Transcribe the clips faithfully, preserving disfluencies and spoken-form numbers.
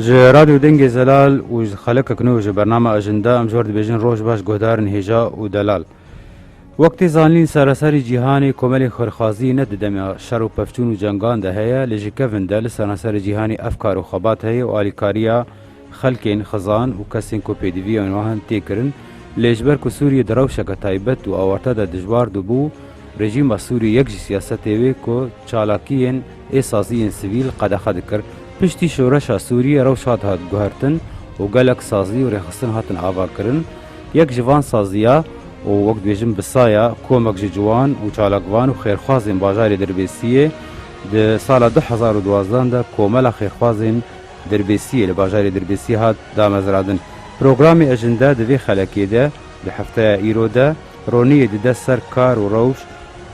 Ji Radyo Dengê Zelal û ji xelekek nû ji bernama Ajinda em ji we re dibêjin roj baş guhdarên hêja û delal. Wek tê zanîn, sereserî cîhanê komelên xêrxwazî ne di demê şer û pevçûn û cengan de heye, lê ji kevin de li seranserê cîhanê ev kar û xebat heye û alîkariya xelkên, xizan û kesên ku pêdiviyên wan tê kirin. Lê ji ber ku Sûriye di rewşeke taybet û awarte de dijwar dibû, rejîma Sûriyê yek ji siyasetê wê ku çalakiyên ê saziyên sivîl qedexe dikir. Piştî şoreşa Sûriyê rewş hat hat guhertin û gelek sazî û rêxistin hatin avakirin. Yek ji van saziya û wek dibêjin bi saya komek ji ciwan û çalakvan û xêrxwazên bajarê Dirbêsiyê di sala du hezar û duwazdeh de Komela Xêrxwazên Dirbêsiyê li bajarê Dirbêsiyê hat damezrandin. Programê Ejinde di vê xelekê de di hefteya îro de roniyê dide ser kar û rewş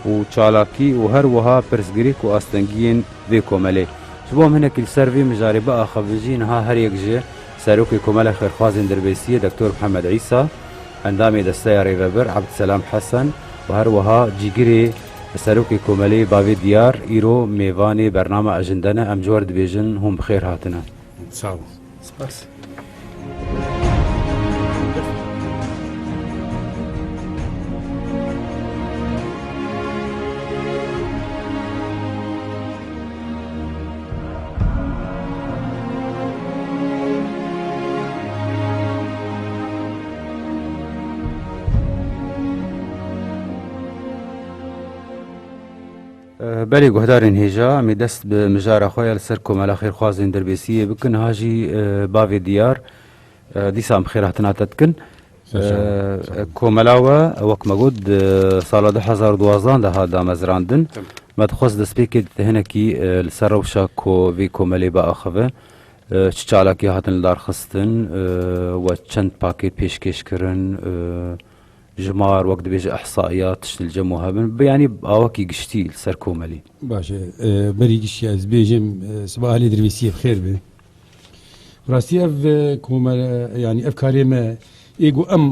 û çalakî û her wiha pirsgirêk û astengiyên vê komelê. Ji bo em hinekî li ser vê mijarê biaxivin jî niha her yek ji Serokê Komela Xêrxwazên Dirbêsiyê Doktor Mihemed Îsa, endamê Desteya Rêvebir Ebdselam Hesen û her wiha cîgirê Serokê Komelê Bavê Diyar îro mêvanê bernama Ejinde ne, em ji we re dibêjin hûn bi xêr hatine. Sağ olun. Spas. Belê guhdarên hêja, em ê dest bi mijara xwe ya li ser Komela Xêrxwazên Dirbêsiyê bikin. Ha jî, e, bavê Diyar, e, dîsa em xêrhatina te dikin. Sağ ol, e, sağ ol. Komela we, wek me got, di sala du hezar û duwazdeh de hat damezrandin. Tamam. Me dixwest destpêkê te hinekî, e, li ser rewşa ku vê komelê biaxive, e, çi çalakî hatin lidarxistin, e, we çend pakêt pêşkêş kirin, e, jimar, wek dibêje ihsaiya, tişt li cem we hebin, bi, yanî awakî giştî li ser komelî. Baş e, e, berî giştî ez bêjim, e, siba alê Dirbêsiyê bi xêr be. Rastî ev, e, komele, yanî ev karê me, ê ku em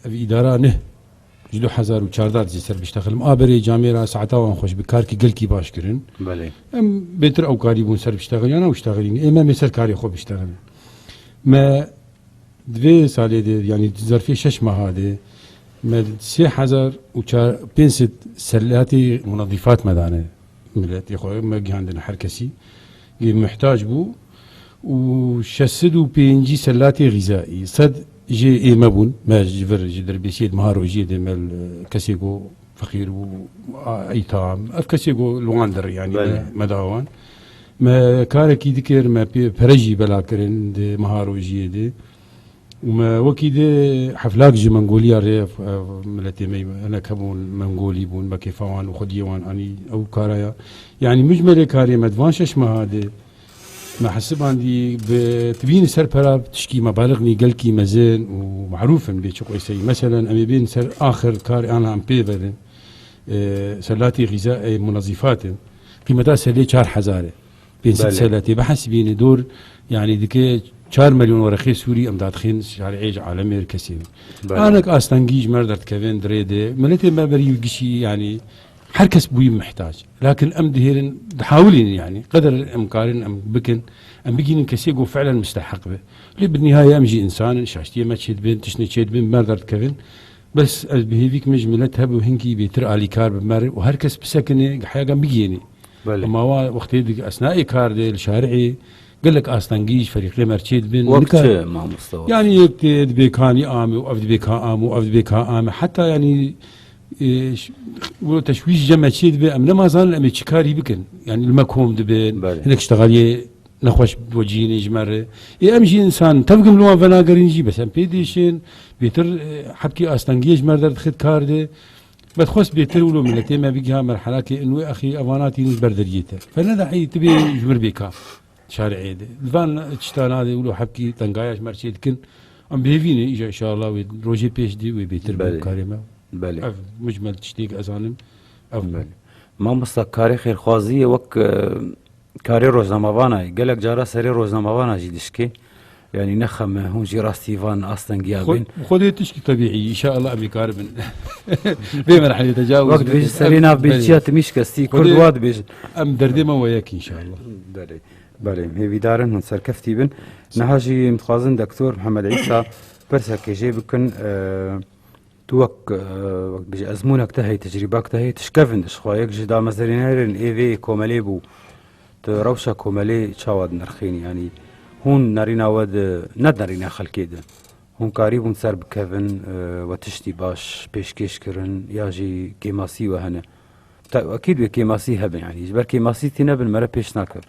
ev îdara ne, ji du hezar û çardeh dizî ser biştexilin. A berê camêra saeta wan xweş bi karkî gelkî baş kirin. Belê. Em bêtir ew karî bûn ser biştexil, yan ew ştexilîn. Ê me mê ser karê xwe biştexilin. Me Di vê salê de, yanî di zerfê şeş meha de, me sê hezar û çar, pênc sed selatê munezîfat me dane miletê xwe, me gihandin her kesî. Yê muhtac bû û şeş sed û pêncî selatê xîzaî, sed jê ê me bûn, me ji vir ji Dirbêsiyê di meha rojiyê de me li kesê ku feqîr bû, a, eytam, ev kesê ku li wan dir, yanî Belê. me, me da wan. Me karekî dikir, me pê, pere jî bela kirin di meha rojiyê de. Û me wekî di heflak ji Mengoliya rê, ev, ev miletê me hinek hebûn, Mengolî bûn, me kêfa wan û xwediyê wan anî ew kara ya. Yanî micmelê karê me di van şeş meha de me hesibandî bi tibîn ser pera tişkî mebalixnî gelkî mezin û marûf in bê çi qoyseyî. Meselen em ê bên ser axir kar ana em pê verin. E, selatê xîza, e, munezîfat in. Qîmeta selê çar hezar e. Pênc sed Belê. Selatê bihesibîne dor, yanî dike çar milyon werexê Sûrî em dadixin şarê ji alemê kesê. Belê. Anek astengî ji me re derdikevin di rê de. Miletê me berî gişî, yanî her kes bûyî mihtac. Lakin em dihêrin, dihawilînin yanî. Qeder em karin em bikin, em bigînin kesê ku fi'len misteheq be. Lê bi nihayê em jî însan in, şaştiyê me çêdibin, tiştê çêdibin, me re derdikevin. Bes ez bi hêvîk min ji milet hebû hinkî bêtir alîkar bi me re û her kes bisekine, heya bigihêne. Belê. Ema wa wextê di esnayê kar de li şari'ê gelek astengî ji ferîqê me re çê dibin. Wek Nika-, çi mamoste wek? Yanî yek tê dibê kanî ame û ev dibê ka ame û ev dibê ka ame. Heta yanî, e, ş-, wilo teşwîş cem me çê dibe, em nema zanin em ê çi karî bikin. Yanî li me kom dibin. Belê. Hinek ştexaliyê nexweş wecihînê ji me re. Ê em jî însan tevgim li wan venagerin jî, bes em pê dêşin, bêtir, e, hebkî astengiyê ji me re derdixit kar de. Me dixwest bêtir wilo miletê me bigiha merhelakê in wê axî evana tînin ji ber deriyê te. Fe ne dahî tu bê ji wir bê ka şarê êdê. Li van tiştana de wilo hebkî tengaya ji me re çê dikin. Em bêvî ne, îja inşallah wê rojê pêş dî wê bêtir be Belê. Karê me. Belê. Ev micmel tiştê ez zanim. Ev Belê. Mamosta karê xêrxwaziyê wek, e, karê rojnamevana ye. Gelek cara serê rojnamevana jî dişkê. Yanî ne xem e, hûn jî rastî van astengiya Xwe-, bên. Xwedê tişkî tebîî, inşallah em ê karibin. Vê merhelê tecawuz Wek bikin. Dibêjin serê Em, nav bê belê. Çiya timîşk e, stî Xwedê Kurd wa dibêjin. Em derdê me we yek inşallah. Belê. Belê, hêvîdar in hûn serkeftî bin. Niha jî em dixwazin Doktor Mihemed Îsa pirsekê jê bikin. E, tu wek, e, wek bêje ezmûnek te heye, tecrîbak te heye, tu ji kevin de ji xwe yek ji damezrênerên ê vê komelê bû. Tu rewşa komelê çawa dinirxînî? Yanî hûn nerîna we di, ne nerîna xelkê di. Hûn karîbûn ser bikevin, e, we tiştî baş pêşkêş kirin ya jî kêmasî we hene? Ta-, ekîd wê kêmasî hebin, yanî ji ber kêmasî tîne bin mere pêş nakevin.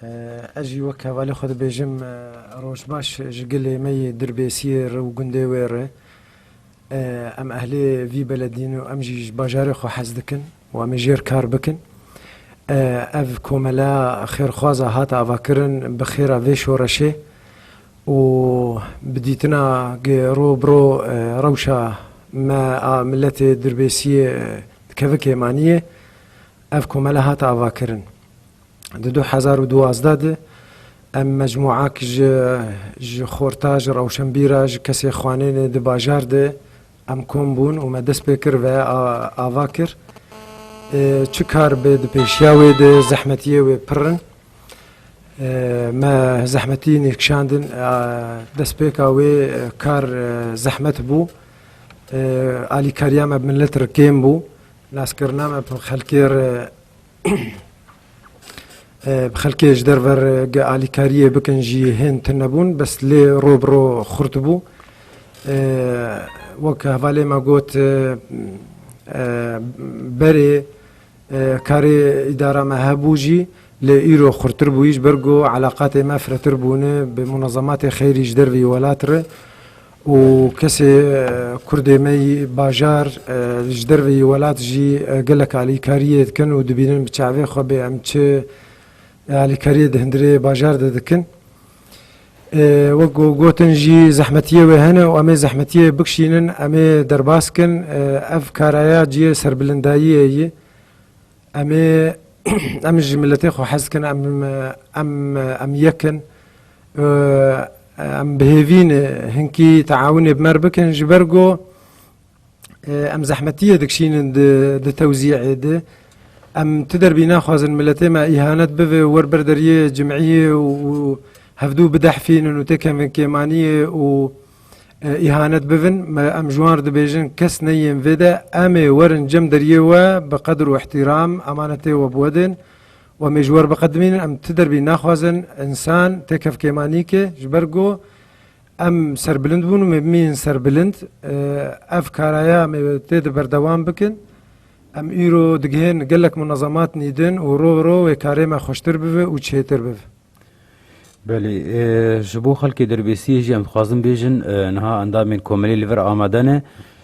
E, ez jî wek hevalê xwe dibêjim, e, roj baş ji gilê me yê Dirbêsiyê re û gundê wê re. E, em ehlê vî belediyê ne û em jî ji bajarê xwe hez dikin û em ê jêr kar bikin. E, ev komela xêrxwaza hat avakirin bi xêra vê şoreşê û bi dîtina ge ro bi ro, e, rewşa me a miletê Dirbêsiyê, e, dikeve kêmaniyê, ev komela hat avakirin. Di du hezar û duwazdeh de em mecmûak ji, ji xorta, ji rewşenbîra, ji kesê xwanênê di bajar de em kom bûn û me dest pê kir ve a-, ava kir. E, çi kar be di pêşiya wê de zehmetiyê wê pir in. E, me zehmetî nîkişandin, e, destpêka wê, e, kar, e, zehmet bû. E, alîkariya me bi milet re kêm bû. Naskirina me bi xelkê re E, bi xelkê ji derve re ge alîkariyê bikin jî hên tune bûn, bes lê ro bi ro xurt bû. E, wek hevalê me got, e, e, berê, e, karê îdara me hebû jî, lê îro xurtir bûyî ji ber ku elaqatê me firehtir bûne bi munezematê xeyrî ji derveyî welat re. û kesê, e, kurdê me yî bajar, e, ji derveyî welat jî, e, gelek alîkariyê dikin û dibînin bi çavê xwe bê em çi alîkariyê di hundirê bajar de dikin. E, wek ku gotin jî zehmetiyê wê hene û em ê zehmetiyê bikişînin, em ê derbas kin, e, ev karaya cihê serbilindayiyê yî. Em ê, em ji miletê xwe hez dikin, em, em, em yek in. Em bi hêvî ne hinkî teawunê bi me re bikin, ji ber ku, e, em zehmetiyê dikişînin di, di tewzî'ê de. Em ti derbî naxwazin miletê me îhanet bive û wer ber deriyê cim'iyê û, û hevdû bidehfînin û têkevin kêmaniyê û e, îhanet bivin, me, em ji wan re dibêjin, kes neyên vê de, em ê werin cem deriyê we bi qedir û îhtîram, emanetê we bi we din, û em ê ji we re biqedimînin, em ti derbî naxwazin, însan têkev kêmanî ke, ji ber ku em serbilind bûn û me bimînin serbilind, e, ev karaya me tê de berdewam bikin, em îro digihên gelek munezemat nîdin û ro ro wê karê me xweştir bibe û çêtir bibe. Belê, e, ji bo xelkê Dirbêsiyê jî em dixwazin bêjin, e, niha endamên komelê li vir amade ne.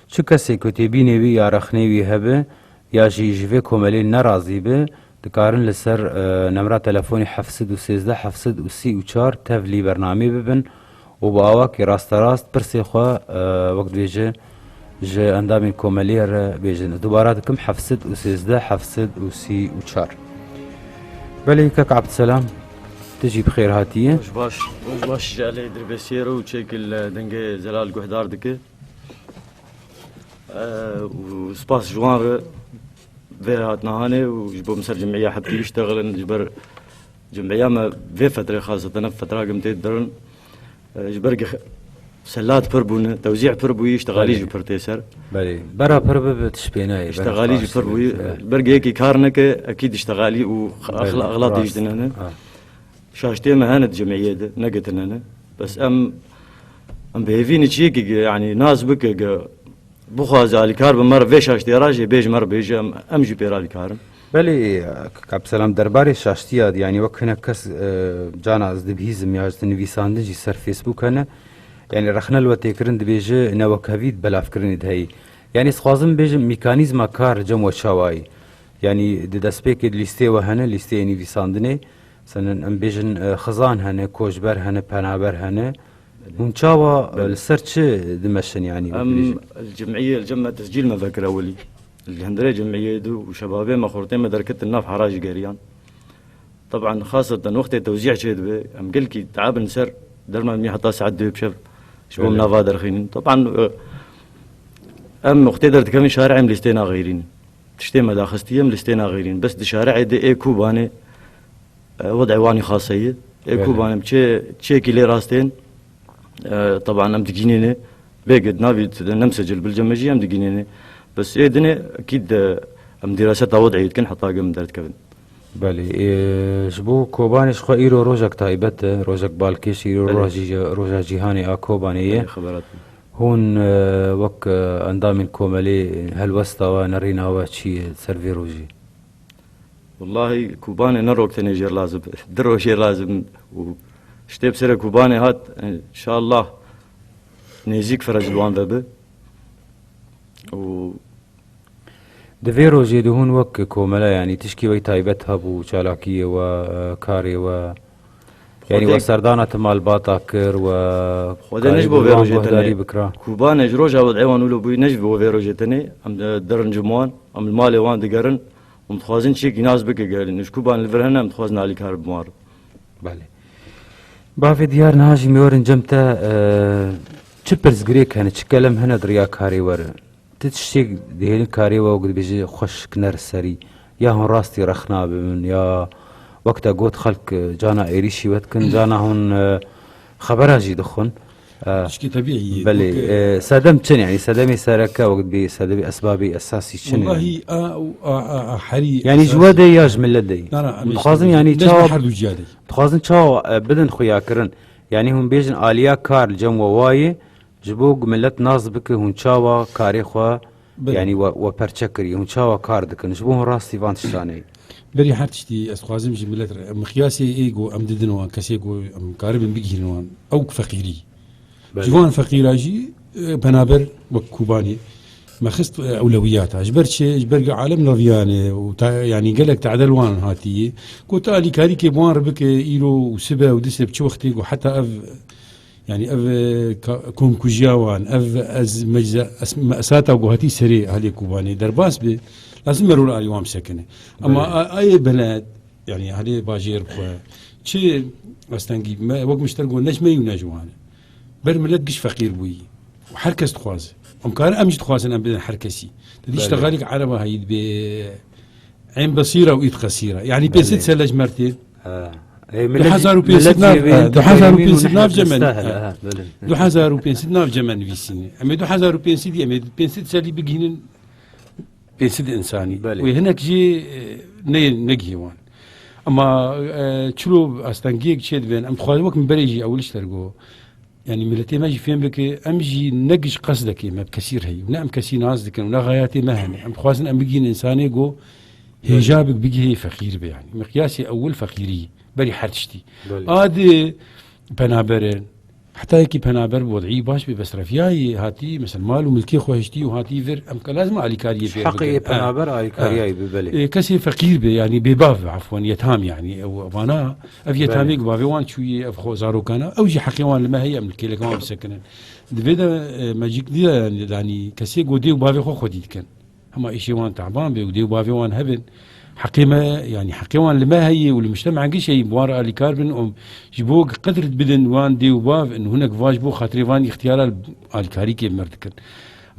Çi kesê ku têbînê wî ya rexnê wî hebe, ya jî ji vê komelê nerazî be, dikarin li ser, e, nemra telefonê heft sed û sêzdeh heft sed û sî û çar tevlî bernamê bibin û bi awakî rasterast pirsê xwe, e, wek dibêje, ji endamên komeliyê re bêjin. Ez dubara dikim, heft sed û sêzdeh heft sed û sî û çar. Belê, kek Abdselam, tu jî bi xêr hatiye. Roj baş, roj baş ji alê Dirbêsiyê re û çêkil, e, dengê Zelal guhdar dike. E, û spas ji wan re vê hatine hanê û ji bo min ser cem'iya heptî biştexilin, ji ber cem'iya me vê fetrê xaseten ev fetra gim tê dirin. E, ji ber ge-, selat pir bûne, tewzî pir bûyî, îştexalî Belê. jî pir tê ser. Belê. Bera pir bibe tişt pê nayê, bera Îştexalî jî pir bûyî. Belê. Ber ge yekî kar neke, ekîd îştexalî û Belê. axla-, axlat Rast. jî dinene. Ha. Şaştiyê me hene di cemiyê de, ne ge tinene. Bes em, em bi hêvî ne çiyekî ge, yanî nas bike ge, bixwaze alîkar bi me re vê şaştiyê re jê, bê ji me re bêje, em, em jî pê re alîkar in. Belê, Kak Abdselam, derbarê şaştiya, yanî wek hinek kes, e, cana ez dibihîzim ya ji nivîsandin jî ser Facebook hene. Yanî rexne li we tê kirin dibêje ne wek hevî belavkirinê de heyî. Yanî ez dixwazim bibêjim mîkanîzma kar cem we çawa ye? Yanî di destpêkê di lîsteyê we hene, lîsteyê nivîsandinê. Mesela em bêjin, e, xizan hene, koçber hene, penaber hene. Hûn çawa, e, li ser çi dimeşin, yanî, wek Em dibêjin? Li cemiyê, li cem me tescîl me vekir ewilî. Li hundirê cemiyê de û şebabê me xortê me derketin nav hera jî geriyan. Teban, xaseten wextê tewzî çê dibe, em gelkî teabin ser derma mî heta saet duyê bi şev ji bo Belê. nava derxînin. Teban, e, em wextê derdikevin şarê em lîstê naxeyrînin. Tiştê me daxistî em lîstê naxeyrînin. Bes di şarê de ê Kobanê E, wed'ê wan î xase ye. Ê Belê. Kobanê em çê, çêkî lê rastên, e, teban em digînêne. Bêgid navî nemsecil bilcem me jî em digînêne. Bes ê dinê ekîd, e, em dîreseta wed'ê dikin heta ge em derdikevin. Belê. E, ji bo Kobanê ji xwe îro rojek taybet e, rojek balkêş îro Belê. roja cî-, roja cîhanê a Kobanê ye. Belê, xeberat bû. Hûn, e, wek, e, endamên komelê helwesta we, nerîna we çi ye ser vê rojê? Wellahî, Kobanê ne rok tenê jê lazim, du roj jê lazim û ji tê bi serê Kobanê hat, înşallah nêzîk firec li wan ve bi. Û Di vê rojê de hûn wek komele, yanî tişkî wey taybet hebû, çalakiyê we, e, karê we, yanî Xwedê we serdana ti malbata kir, we Xwedê ne ji bo karî vê wan rojê guhdarî tenê. Bikira. Kobanê ji roja wed'ê wan wilo bûyî ne ji bo vê rojê tenê. Em, e, dirincim wan, em li malê wan digerin. Em dixwazin çiyekî nas bike gelin. Ji Kobanê li vir hene, em dixwazin alîkar bi wan re. Belê. Bavê Diyar, niha jî mêwerin cem te, e, çi pirsgirêk hene, çi kelem hene di riya karê we re? Ti tiştêk dihêlin karê we û dibêje xweş kiner serî, ya hûn rastî rexna bibin, ya wek te got xelk, e, cana êrîşî we dikin, cana hûn, e, xebera jî dixwin. E, Tişkî tebîî ye. Belê, Wek, e, sedem çin, yanî sedemê sereke wek dibê sedemê esbabê esasî çin. Wellahî, a, a, a, a, herî Yanî ji esasî. We de ya ji milet de? Na, na, em Dixwazin ê yanî ne ji çawa, her du ciya de. Dixwazin çawa, e, bidin xuyakirin? Yanî hûn bêjin aliya kar li cem we wayê, Ji bo ku milet nas bike hûn çawa karê xwe, Belê. Yanî we, we perçe kiriye, hûn çawa kar dikin, ji bo hûn rastî van tiştanê? Berî her tiştî ez dixwazim ji milet re, miqyasê ê ku em didin wan, kesê ku em karibin bigihînin wan, ew feqîrî. Belê. Ji van feqîra jî, e, penaber wek Kobanê me xist, e, ewlewiyata. Ji ber çi? Ji ber ku alem naviyane û ta-, yanî gelek tadel wan hatiye. Ku tu alîkarîkê bi wan re bike, îro û sibe û disib çi wextê ku heta ev Yanî ev, e, ka-, komkujiya wan, ev ez mecze-, es-, me'sata ku hatî serê ahlê Kobanê derbas be, lazim me rol alî wan bisekine. Ama Belê. a-, ayê beled, yanî ahlê bajêr bi xwe, çi astengî, me, wek min ji te re got, ne ji me yî û ne ji wan e. Ber milet giş feqîr bûyî. Û her kes dixwaze. Em karin, em jî dixwazin em bidin her kesî. Te dî Belê. Îştexalek ereba heyî dibe, Eyn besîra û îd qesîra. Yanî Belê. Pênc sed sele ji me re tê. Ha. Ê, Du hezar û pênc sed millet nav, jî wê ha, du hezar û pênc sed dixwînin nav cem e. Nestahil, ha, belê. Du hezar û pênc sed nav cem e nivîsîne. Em ê du hezar û pênc sed, em ê pênc sed selî bigihînin, pênc sed insanî. Belê. Wê hinek jî, e, ne, negihê wan. Ama, e, çilo astengiyek çê dibên, em dixwazin wek min berê jî ewil ji te re got. Yanî miletê me jî fêm bike, em jî ne giş qesdekê me bi kesî re heye, ne em kesî nas dikin û ne xayatê me hene. Em dixwazin em bigihîn însanê ku hêja bik bigihê feqîr be yanî. Miqyasê ewil feqîrî, berî her tiştî. Belê. A di penaber in, heta yekî penaber bi wed'î baş be, besrefiyayê hatî, mesela mal û milkê xwe hiştî û hatî vir, em ke lazim alîkariyê pê Heqê bikin. Penaber Ha. alîkariyayê Ha. be, belê. Ê, kesê feqîr be, yanî bêbav be, afwan, yetam yanî. Ew, vana, Ev yetamê Belê. ku bavê wan çûyî, ev xwe zarokana, ew jî heqê wan li me heye, em li kêleka wan bisekinin. Di vê de, e, me cîk dî de, yanî, kesê ku dê û bavê xwe xwedî dikin. Hema îşê wan teban be û dê û bavê wan hebin. Heqê me, yanî heqê wan li me heye û li mujtema giş heye, bi wan re alîkar bin û ji bo qedr bidin wan dê û bav in, hinek va ji bo xatirê van îxtiyara alîkarîkê bi me re dikin.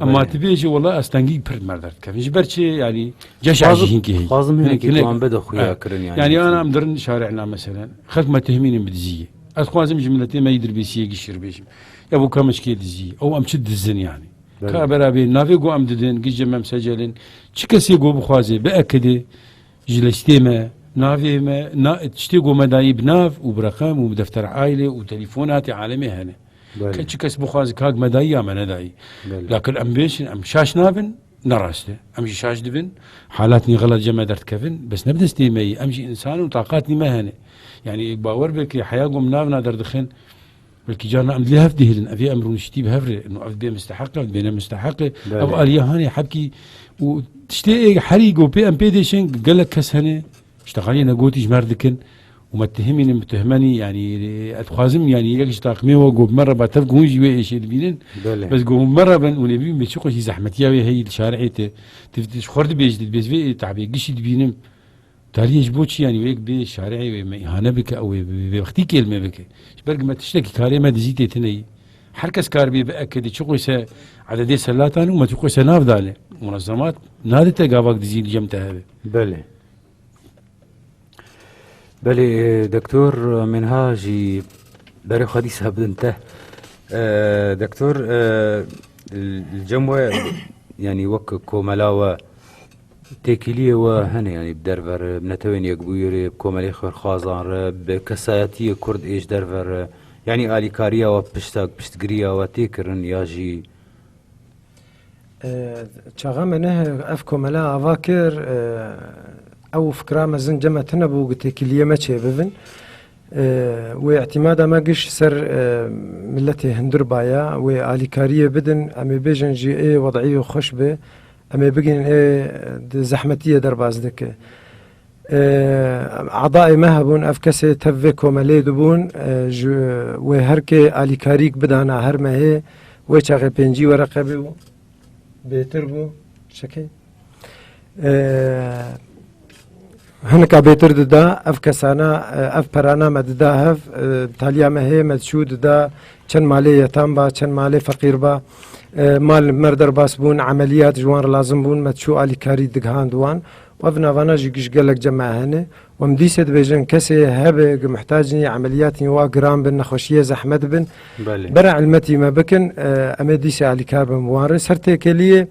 Ama Belê. tu bêjî, wela ez tengî pir mer derdikevin. Ji ber çi, yanî, ceşa Dixwazim, jî hinkî heye. dixwazim Hinek, hinekî hinek. wan bide xuya Ha. kirin, yanî. Yanî, ana em dirin şarî na, meselen. Xelk me tehmînin bi dizî ye. Ez dixwazim ji miletê me yî dirbêsiyê giştir bêjim. Ya bo ka me çikê dizî ye. Ew em çi dizin, yanî. Belê. Ka bera bê, navê ku em didin, giş cem em secelin. Çi kesê ku bixwaze, biekide, ji listê me, navê me, na, tiştê ku me dayî bi nav û bi reqem û bi defter aîlê û telefon hatê alemê hene. Belê. Ke çi kes bixwaze kak me dayî ya me nedayî. Belê. Lakin em bêjin, em şaş nabin, ne rast e. Em jî şaş dibin, halatnî xelet cem me derdikevin, bes ne bi destê me yî, em jî însan û taqatnî me hene. Yanî bawer be ke heya ku em navna derdixin, belkî carna em dilê hev dihêlin, ev ê em rûniştî bi hev re, no ev bê misteheq e, ev bê ne misteheq e, Belê. ev aliye hanê hebkî û tiştê ê herî ku pê em pê dêşin, gelek kes hene, Îşte xaliyê negotî ji me re dikin û me tihimînin bi tuhmenî, yanî, ez dixwazim, yanî, yek ji taqimê we got me re ba tev ku hûn jî wê êşê dibînin. Belê. Bes ku hûn me re bin û nebî me çi xweşî zehmetiya wê heyî li şarihê te. Tu, tu ji xwe re dibêjî, dibêjî vê tabê gişî dibînim. Taliyê ji bo çi, yanî, wê yek bê şarihê wê me îhane bike, ew ê bê, bê wextî kêl me bike. Ji ber ku me tiştekî karê me dizî tê tune yî. Her kes kar bê biekide, çi qoyse ededê selatan û me çi qoyse nav dane. Munezemat nadite gavak dizî li cem te hebe. Belê. Belê, e, Doktor, min ha jî berê xwe dîsa bidin te. E, Doktor, e, li cem we, yanî wek komela we, têkiliyê we hene, yanî bi derve re, bi Netewên Yekbûyî re, bi komelê xêrxwazan re, bi kesayetiyê Kurd ê ji derve re, yanî alîkariya we pişta, piştgiriya we tê kirin ya jî E, çaxa me ne ev komela ava kir, e, ew fikra mezin cem me tune bû, ku têkiliyê me çêbibin. E, wê îtîmada me giş ser, e, miletê hundir baya, wê alîkariyê bidin, em ê bêjin jî ê wed'iyê xweş be, em ê bigihînin ê di zehmetiyê derbas dike. E, Adayê me hebûn, ev kesê tev vê komelê dibûn, e, ji wê her kê alîkarîk bidana her mehê, wê çaxê pêncî wereqe bû, bêtir bû, çekê. E, hinika bêtir dida, ev kesana, e, ev perana me dida hev, e, taliya me hê me diçû dida, çend malê yetam ba, çend malê feqîr ba, e, mal mer derbas bûn, emeliyat ji wan re lazim bûn, me diçû alîkarî digihand wan. Ev navana jî giş gelek cem me hene. Em dîse dibêjin kesê hebe ku muhtacî emeliyatên wa giran bin, nexweşiyê zehmet bin. Belê. Bera ilmetî me bikin, e, em ê dîse alîkar bin bi wan re. Ser têkeliyê,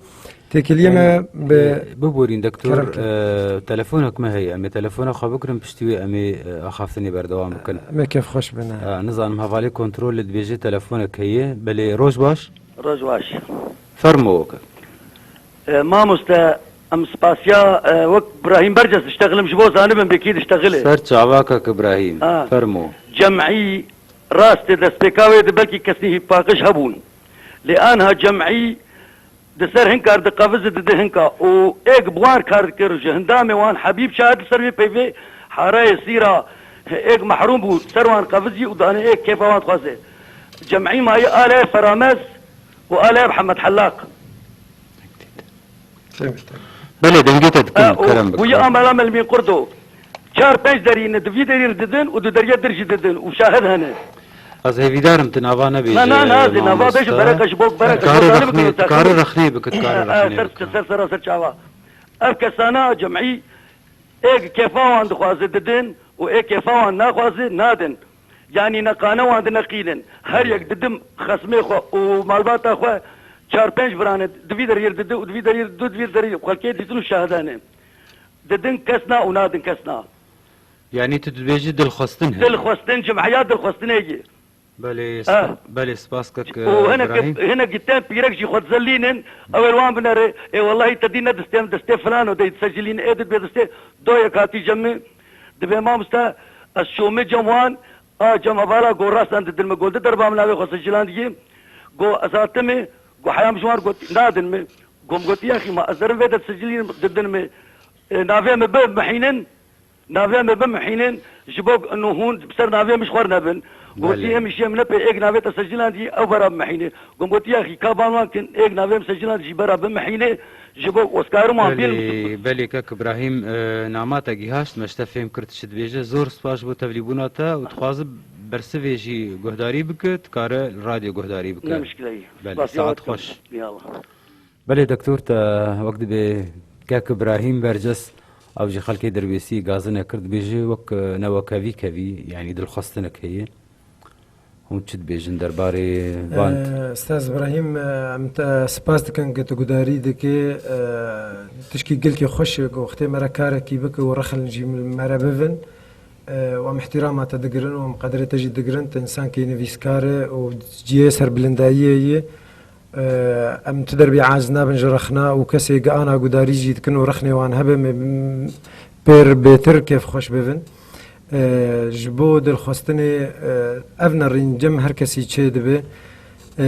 têkeliyê me bi e, biborîn, doktor, kerem kin. E, telefonek me heye. Em ê telefona xwe bikirin, piştî wê em ê, e, axaftinê berdewam bikin. Em ê kêfxweş bin, e. E, nizanim, hevalê kontrolê dibêje telefonek heye. Belê, roj baş. Roj baş. Fermo weke. E, mamoste, em spasiya, e, wek Brahîm Berces diştexilim, ji bo zanibin bê kî diştexile. Ser çava kak Ibrahîm. Ha. Fermo. Cem'î rastê destpêka wê de belkî kesnî paqij hebûn. Lê anha cem'î di ser hin kar diqevizi didi hinka û êk bi wan kar dikir ji hindamê wan Hebîb Şah di ser vê peyvê harayê Sîra êk mehrûm bû, ser wan qevizî û danê êk kêfa wan dixwaze. Cem'î mayî aleyê Feramez û aleyê Mihemed Hellaq. Belê, dengê te dikim, Ha, û kerem bûyî bike. Amela me li Mîn Qurdo. Çar pênc derî ne, di vî derî re didin û di deriya dir jî didin û şahid hene. Ez hêvîdar im tu nava nebêje, Na, na, na, ez ê nava bêjim, mamoste. Bereqa ji bo, bereqa ji bo Karê zalim rexnê, bikin, karê zalim. Rexnê bike, karê Ha, ha, rexnê ser, bike. Ser sera ser çava. Ev kesana cem'î ê kêfa wan dixwaze didin û ê kêfa wan naxwaze nadin. Yanî neqane wan dineqînin. Her yek didim xesmê xwe û malbata xwe çar pênc birane di vî deriyê didi û di vî deriyê du di vî deriyê xelkê dîtin û şahidane. Didin kes na û nadin kes na. Yanî tu dibêjî dilxwestin heye. Dilxwestin, cimheya dilxwestinê ye. Belê, Ah. sp-, belê, spas kek, Û hinek, Ibrahîm. Hinek ji tên pîrek jî xwe dizelînin, ew ê li wan binere, ê wellahî te dî ne distê min, distê filan û dey disecilîn, ê dibê distê doyek hatî cem min. Dibê mamoste, ez şomê cem wan, a cem hevala go rastan didin min, go di derba min navê xwe secilandiyê, go ez hatime, go heya min ji wan got, nadin min. Go min got, yaxî ma ez derim vê de disecilîn didin min, e, navê min bimihînin, Navê me bimihînin, ji bo ku ino hûn bi ser navê min ji xwe re nebin. Gotî, Belê. Em îşê min ne pê êk navê te secilandî, ew bera bimihîne. Gom gotî, ya xî ka ban wan kin, êk navê min secilandî jî bera bimihîne, ji bo ku oskarim wan bîn Belê, min. Belê kek Ibrahîm, e, nama te gihaşt, me ji te fêm kir tu çi dibêje. Zor spas ji bo tevlîbûna te û dixwazim bersivê jî guhdarî bike, dikare li radyo guhdarî bike. Ne mişkile ye. Belê, Spasiya saet we dikim. Xweş. Ya Allah. Belê doktor, te wek dibê kek Ibrahîm Berces, ew jî xelkê Dirbêsî gazine kir, dibêje wek, e, newekevî kevî, yanî dilxwestinek heye. Hûn çi dibêjin derbarê van? E, Ustaz Ibrahîm, e, em te spas dikin ku tu gudarî dikê, e, tişkî gelkî xweş e ku wextê me re karekî bike û rexin jî me re bibin. E, û em îhtîrama te digirin û em qedrê te jî digirin, tu însankî nivîskar e û cihê serbilindayiyê yê. Em tu derbî aciz nabin ji rexna û kesê gi ana gudarî jî dikin û rexnê wan hebe me, m-, pêr bêtir kêfxweş bibin. E, ji bo dilxwestinê, e, ev nerîn cem her kesî çê dibe. E,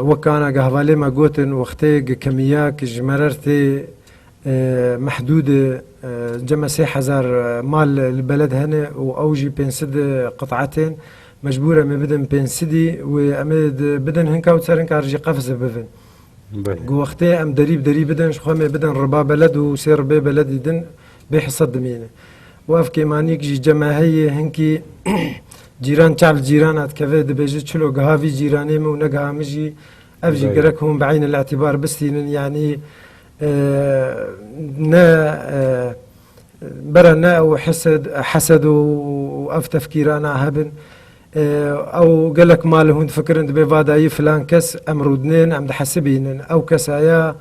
wek ana gi hevalê me gotin, wextê gi kemiya ki ji me re tê, e, mehdûd e, e, cem me sê hezar, e, mal li beled hene û ew jî pênc sed qit'etên. Mecbûr em ê bidin pênc sedî û em ê di-, bidin hinka û ser hinka jî qefze bibin. Belê. Ku wextê em derî bi derî bidin, ji xwe em ê bidin riba beled û sê ribê beledî din bê hisa dimîne. Û ev kêmanîk jî cem me heye, hinkî cîran çav cîrana dikeve, dibêje çilo giha vî cîranê min û ne giha min jî, ev jî Belê. Gerek hûn bi eynil îtîbar bistînin, yanî, e, ne, e, bera ne ew hesed, hesed û û ev tefkîrana hebin. E, ew gelek mal hûn difikirin dibê va dayî filan kes em rûdinên, em dihesibînin. Ew kesaya,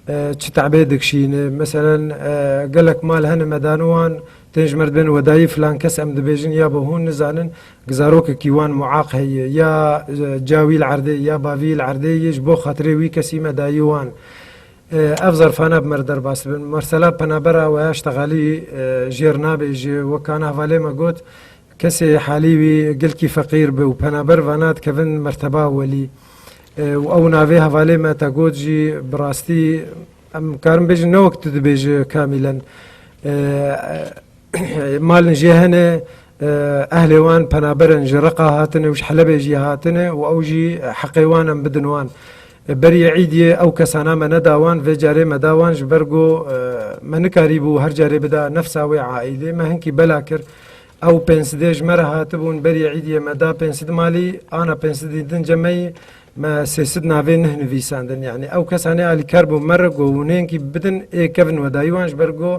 e, çi tebê dikşîne. Meselen, e, gelek mal hene me dan wan, tên ji me dibên we dayî filan kes em dibêjin ya bo hûn nizanin, zarokekî wan muaq heye, ya, e, ca wî li erdê, ya bavî li erdê yê, ji bo xatirê wî kesî me dayî wan. E, ev zerfana bi me re derbas dibin. Mesela penabera we ya ştexalî, e, jêr nabêje, wekana hevalê me got, kesê halî wî gelkî feqîr bi û penaber vana dikevin merteba welî. E, û ew navê hevalê me te got jî bi rastî em karin bêjin ne wek tu dibêje kamîlen. E, malin jê hene, e, ehlê wan penaber in, ji Reqa hatine û ji Helebê jî hatine û ew jî heqê wan em bidin wan. E, berî Îdiyê ew kesana me neda wan, vê carê me da wan ji ber ku, e, me nikarîbû her carê bida nefsa wê aîdê. Me hinkî bela kir. Ew pênc sidê ji me re hatibûn, berî Îdiyê me da pênc sid malî, ana pênc sidî din cemeyî, me sê sid navê nih nivîsandin. Yanî ew kesanê alîkar bû me re ku hûn ênkî bidin, ê kevin wedayî wan ji ber ku,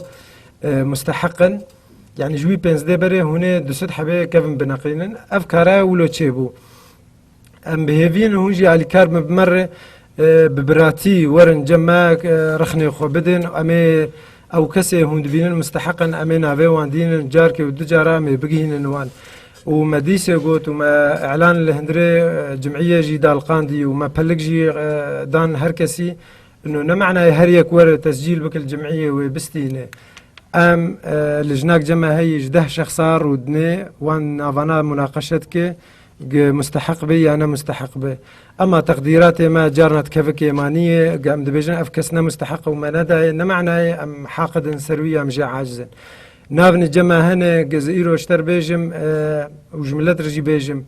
e, musteheq in. Yanî ji wî pênc sidê berê hûn ê du sed hebê kevin bineqînin. Ev kara wilo çêbû. Em bi hêviyên hûn jî alîkar bin bi me re, e, bi biratî werin cem me, e, rexnê xwe bidin. Em ê ew kesê hûn dibînin misteheq in, em ê navê wan dînin, carkê û du cara em ê bigihînin wan. Û me dîsê got û me îlan li hundirê, e, cimiyê jî daliqandî û me pelik jî, e, dan her kesî. Ino ne manayê her yek were tescîl bike li cimiyê wê bistîne. Em, e, li jinak cem me heyî ji deh şexsa rûdinê wan navana munaqeşe dike, gi musteheq be ya ne musteheq be. Ema teqdîratê me carna dikeve kêmaniyê, gi em dibêjin ev kes ne musteheq û me nedayê, ne manayê em haqidin ser wî ya em jê aciz in. Navnî cem me hene, gi ez îro ji te re bêjim, e, û ji milet re jî bêjim.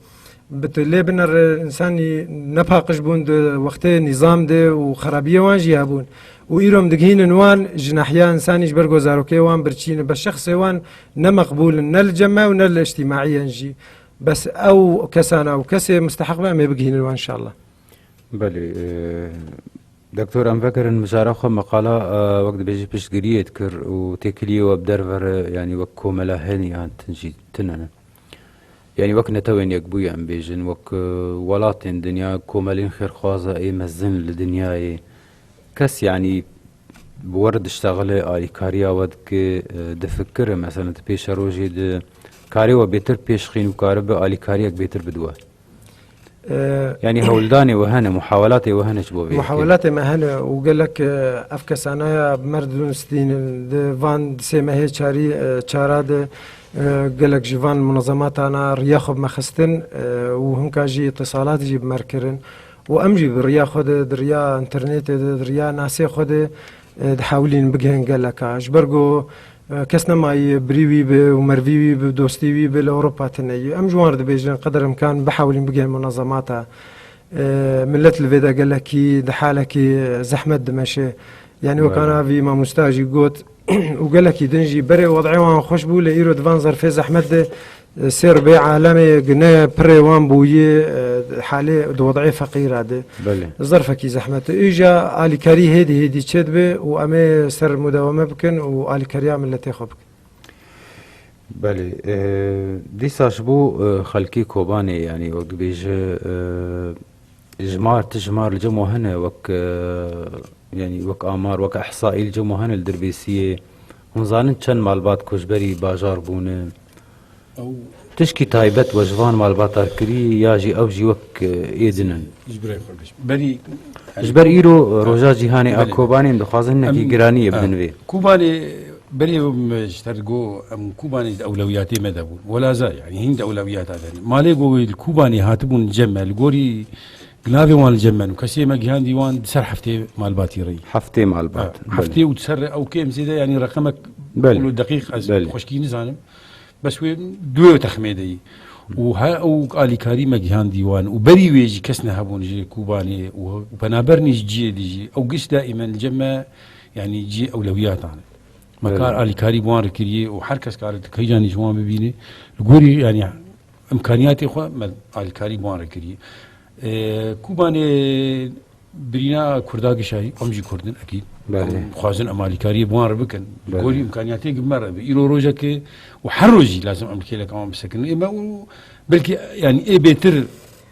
Bi tu lê binere, însanî nepaqij bûn di wextê nîzam de û xerabiyê wan jî hebûn. Û îro em digihînin wan ji nehiya însanî ji ber ku zarokê wan birçî ne. Bes şexsê wan ne meqbûl in, ne li cem me û ne li îctîmaiyen jî. Bes ew kesana û kesê misteheq be em ê bigihînin wan înşallah. Belê, e, Doktor, em vegerin mijara xwe, meqala, e, wek dibêjî piştgiriyê dikir û têkiliyê we bi derve re, yanî wek komela hênî an tin jî tune ne. Yanî wek Netewên Yekbûyî em bêjin, wek, e, welatên dinya, komelên xêrxwaza ê mezin li dinyayê. Kes, yanî bi we re diştexile, alîkariya we dike, e, difikire, meselen, tu pêşerojê de karê we bêtir pêşxîn û karibe alîkariyek bêtir bide we. Ee, Yanî hewldanê we hene, muhawelatê we hene ji bo vê yekê? Muhawelatê me hene û gelek, e, ev kesanaya bi me re didin stînin. Di van di sê mehê çarî, e, çara de, e, gelek ji van munezematana riya xwe bi me xistin, e, û hinka jî îtisalat jî bi me re kirin. Û em jî bi riya xwe de, di riya înternetê de, di riya nasê xwe de, e, dihewilîn bigihên geleka. Ji ber ku, e, kes nemayî birî wî bi û mervî wî bi, dostî wî bi li Ewropa tune ye. Em ji wan re dibêjin qeder imkan bihewilîn bigihên munezemata. E, milet li vê de gelekî di halekî zehmet dimeşe. Yanî wek Belê. ana vî mamosta jî got, û gelekî din jî berê wed'ê wan xweş bû, lê îro di van zerfê zehmet de Sêr bê alemê gine pirê wan bûyî, e, halê di wed'ê feqîra de. Belê. Zerfekî zehmet e. Îja alîkarî hêdî hêdî çêdibe û em ê ser mudewame bikin û alîkariya miletê xwe bikin. Belê. E, dîsa ji bo, e, xelkê Kobanê, yanî wek dibêje, e, Jimar, ti jimar li cem we hene wek, e, yanî wek amar, wek ihsaî li cem we hene li Dirbêsiyê? Hûn zanin çend malbat ku ji berî bajar bûne? Ew Tişkî taybet we ji van malbata kirî ya jî ew jî wek, e, ê din in? Ji birayê xwe bêjim. Berî Ji ber îro roja cîhanê a Belê. Kobanê em dixwazin hinekî Em, giraniyê ha, bidin vê. Kobanê berê em ji te re go em Kobanê di ewlewiyatê me de bûn. Welaza, yanî hîn di ewlewiyata de ne. Malê go wê li Kobanê hatibûn cem me, li gorî Glavê wan li cem me û kesê me gihandî wan di ser heftê malbatî rê. Heftê malbat, Ha, belê. Heftê û di ser ew kêm zêde, yanî reqemek Belê. wilo deqîq ez Belê. xweşkî nizanim. Bes wê duwê texmê de yî. Û her ew alîkarî me gihandî wan û berî wê jî kes nehebûn ji Kûbanê û, û penaber nî ji ciyê dî jî. Ew giş daîmen li cem me, yanî ciyê ewlewiyatan e. Me Belê. kar alîkarî bi wan re kiriye û her kes kare tu keycanî ji wan bibîne. Li gorî, yanî, îmkaniyatê xwe me alîkarî bi wan re kiriye. Ee, Kûbanê Birîna Kurda gişayî, em jî Kurd in, ekîd. Belê. Em xwazin em alîkariyê bi wan re bikin. Belê. Gorî îmkaniyatê gi me re bi. Îro rojekê û her rojî lazim em kêleka wan bisekinin. Ê me û belkî, yanî, ê bêtir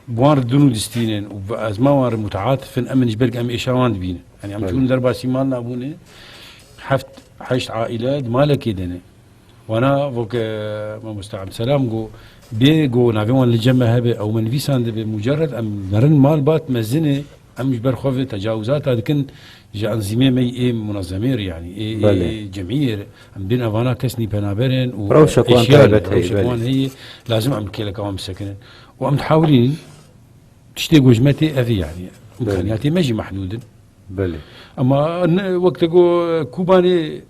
bi wan re din û distînin û bi ezma wan re muteatif in, em in ji ber em êşa wan dibînin. Yanî em Belê. çûn derbasî mal nabûne, heft, heşt aîle di malekê de ne. Wana, wek, e, Mamoste Abdulselam got, bê ku navê wan li cem me hebe, ew me nivîsandibe, mucerred em nerin mal bat mezin e, em ji ber xwe vê tecawizata dikin, ji enzîmê me yê munezemê re, yanî, ê, ê, Belê. ê cemiyê re. Em bên evana kes nî penaber in û Rewşek wan eşya taybet heye, rewşek belê. wan heye, lazim em kêleka wan bisekinin. Û em dihawilînin, tiştê ku ji me tê ev e, yanî, Belê. îmkaniyatê me jî mehdûd in. Belê. Ema ne, wek te got, Kobanê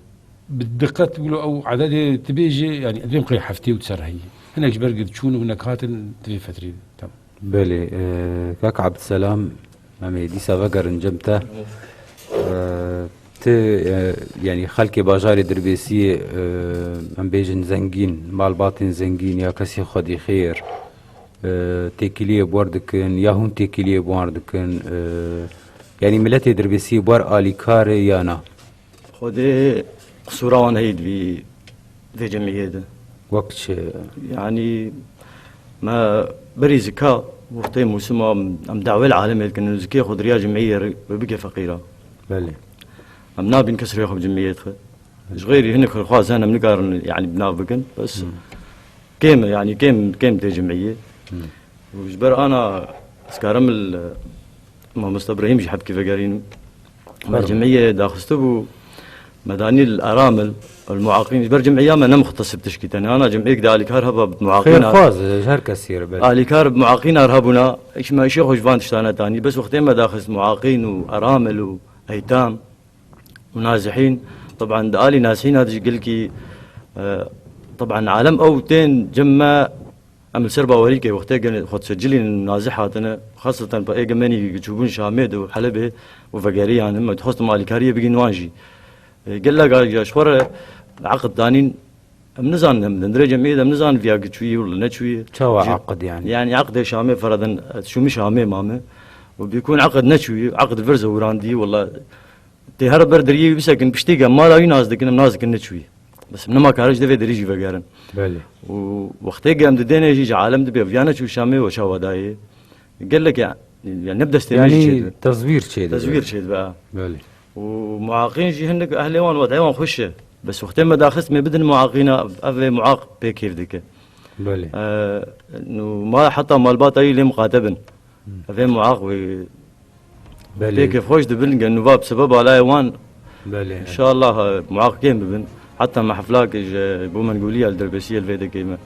bi diqet wilo ew ededê tu bêjê, yanî, em qey heftê û ser heye. Hinek ji ber gi diçûn û hinek hatin di vê fetrê de. Tamam. Belê, e, kak Abdulselam, em ê dîsa vegerin cem te. E, tu, e, yanî, xelkê bajarê Dirbêsiyê, e, em bêjin zengîn, malbatên zengîn ya kesê xwedî xêr, e, têkiliyê bi wer dikin, ya hûn têkiliyê bi wan dikin, e, yanî, miletê Dirbêsiyê bi wer alîkar e ya na? Xwedê qisûra wan heye di vî, vê cemiyê de. Wek çi? Yanî, me berî zika wextê mûsima em, em dawê li alemê dikin, zikê xwe di riya cemiyê re bike feqîra. Belê. Em nabîn kes rê xwe bi cemiyê dixe. Ji xeyrî hinek xwexwaz hene em nikarin, yanî, bi nav bikin. Bes Hmm. kêm e, yanî, kêm, kêm tê cemiyê. Hmm. Û ji ber ana ez karim li Mamoste Ibrahîm jî hebkî vegerînim. Me Fermo. cemiyê daxistibû, me danî li eramil, li muaqîn, ji ber cemiya me ne muxtesib tişkî tene. Ana cemiyek de alîkar heba bi muaqîn a-, Xêrxwaz, ji her kesî re belê. alîkar bi muaqîn ar hebûna, îş me îşê xwe ji van tiştane tanî. Bes wextê me daxist muaqîn û eramil û eytam û nazihîn, teban di alî nazihîna de jî gelkî, e, teban alem ew tên cem me, Em li ser bawerî ke wextê gelê xwe disecilînin nazih hatine, xaseten pe ê gemenî çûbûn Şamê de û Helebê û vegeriyan, em dixwestin alîkariyê bigîn wan jî. E, gelek a, ya ji xwe re eqid danîn, em nizanin, em dindirê cemiyê de em nizanin viya gi çûyî û neçûyî. Çawa Ji-, eqid yani? Yani eqdê Şamê feredin, e, şûmî Şamê mame û bîkûn eqid neçûyî, eqid vir zewirandî, wela Tê her ber deriyê wî bisekin, piştî ke mala wî nas dikin, em nas dikin neçûyî. Bes em nema karin ji devê derî jî vegerin. Belê. Û wextê ke em didêne jî ji alem dibe, viya neçû Şamê we çawa dayê. Gelek ya, ya ne bi destê me jî Yani çêdibe. tezwîr çêdibe. Tezwîr çêdibe, ha. Belê. Û muaqîn jî hindik ehlê wan, wed'ê wan xweş e. Bes wextê me daxist me bidin muaqîna, ev ê muaq pê kêf dike. Belê. Ee, nû ma heta malbata wî lê miqate bin. Hmm. Ev ê muaq wê Belê. Pê kêfxweş dibin, gel nûva bi sebeba layê wan. Belê. Înşallah, e, muaqîn bibin. Heta me heflak ji bo Mengolî ya li Dirbêsiyê li vê dekê me.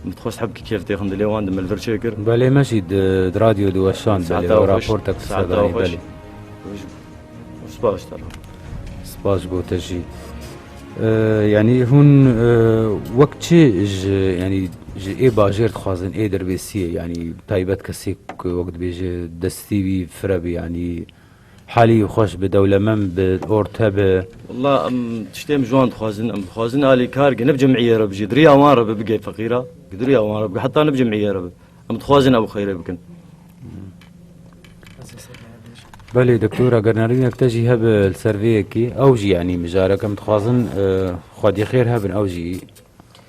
Min dixwest hebkî kêf têxin dilê wan, di me li vir çêkir. Belê, me jî di, di radyo diweşand, belê, Saeta we xweş. raportek Saeta we sedanî, xweş. belê. Spas ji te re. Spas ji bo te jî. E, yanî hûn, e, wek çi ji, yanî ji ê bajêr dixwazin, ê Dirbêsiyê, yanî taybet kesê ku wek dibêje destî wî fire be, yanî halî xweş be, dewlemend be, orte be. Wela em tiştê em ji wan dixwazin, em dixwazin alîkar ge ne bi cemiyê re bijî, di riya wan re be bige feqîra, ge di riya wan re bige, heta ne bi cemiyê re be. Em dixwazin ew xeyrê bikin. Belê, doktor, eger nerînek te jî hebe li ser vê yekê, ew jî, yanî mijarek em dixwazin, e, xwedî xêr hebin, ew jî